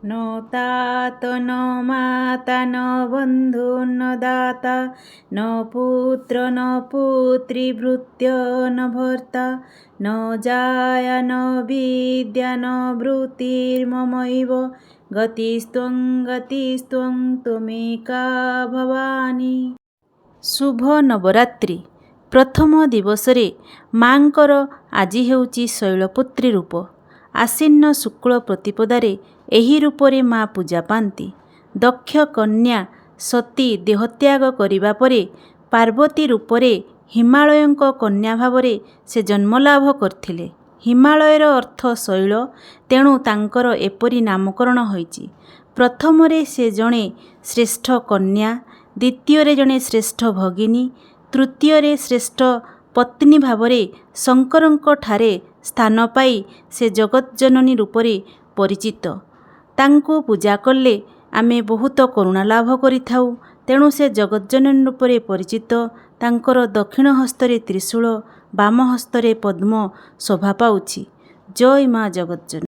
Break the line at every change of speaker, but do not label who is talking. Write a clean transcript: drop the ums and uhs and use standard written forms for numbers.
ନ ତାତ ନ ମାତା ନ ବନ୍ଧୁ ନ ଦାତା, ନ ପୁତ୍ର ନ ପୁତ୍ରୀ ଭୃତ୍ୟ ନ ଭର୍ତ୍ତା, ନ ଜାୟା ନ ବିଦ୍ୟା ନ ବୃତ୍ତିର୍ମମୈବ, ଗତିସ୍ତ୍ୱଂ ଗତିସ୍ତ୍ୱଂ ତ୍ୱମେକା ଭବାନୀ। ଶୁଭ ନବରାତ୍ରି ପ୍ରଥମ ଦିବସରେ ମାଙ୍କର ଆଜି ହେଉଛି ଶୈଳପୁତ୍ରୀ ରୂପ। ଆଶ୍ଵିନ ଶୁକ୍ଳ ପ୍ରତିପଦାରେ ଏହି ରୂପରେ ମା ପୂଜା ପାଆନ୍ତି। ଦକ୍ଷ କନ୍ୟା ସତୀ ଦେହତ୍ୟାଗ କରିବା ପରେ ପାର୍ବତୀ ରୂପରେ ହିମାଳୟଙ୍କ କନ୍ୟା ଭାବରେ ସେ ଜନ୍ମଲାଭ କରିଥିଲେ। ହିମାଳୟର ଅର୍ଥ ଶୈଳ, ତେଣୁ ତାଙ୍କର ଏପରି ନାମକରଣ ହୋଇଛି। ପ୍ରଥମରେ ସେ ଜଣେ ଶ୍ରେଷ୍ଠ କନ୍ୟା, ଦ୍ୱିତୀୟରେ ଜଣେ ଶ୍ରେଷ୍ଠ ଭଗିନୀ, ତୃତୀୟରେ ଶ୍ରେଷ୍ଠ ପତ୍ନୀ ଭାବରେ ଶଙ୍କରଙ୍କଠାରେ ସ୍ଥାନ ପାଇ ସେ ଜଗତଜନନୀ ରୂପରେ ପରିଚିତ। ତାଙ୍କୁ ପୂଜା କଲେ ଆମେ ବହୁତ କରୁଣା ଲାଭ କରିଥାଉ, ତେଣୁ ସେ ଜଗତଜନନୀ ରୂପରେ ପରିଚିତ। ତାଙ୍କର ଦକ୍ଷିଣ ହସ୍ତରେ ତ୍ରିଶୂଳ, ବାମ ହସ୍ତରେ ପଦ୍ମ ଶୋଭା ପାଉଛି। ଜୟ ମା ଜଗତଜନନୀ।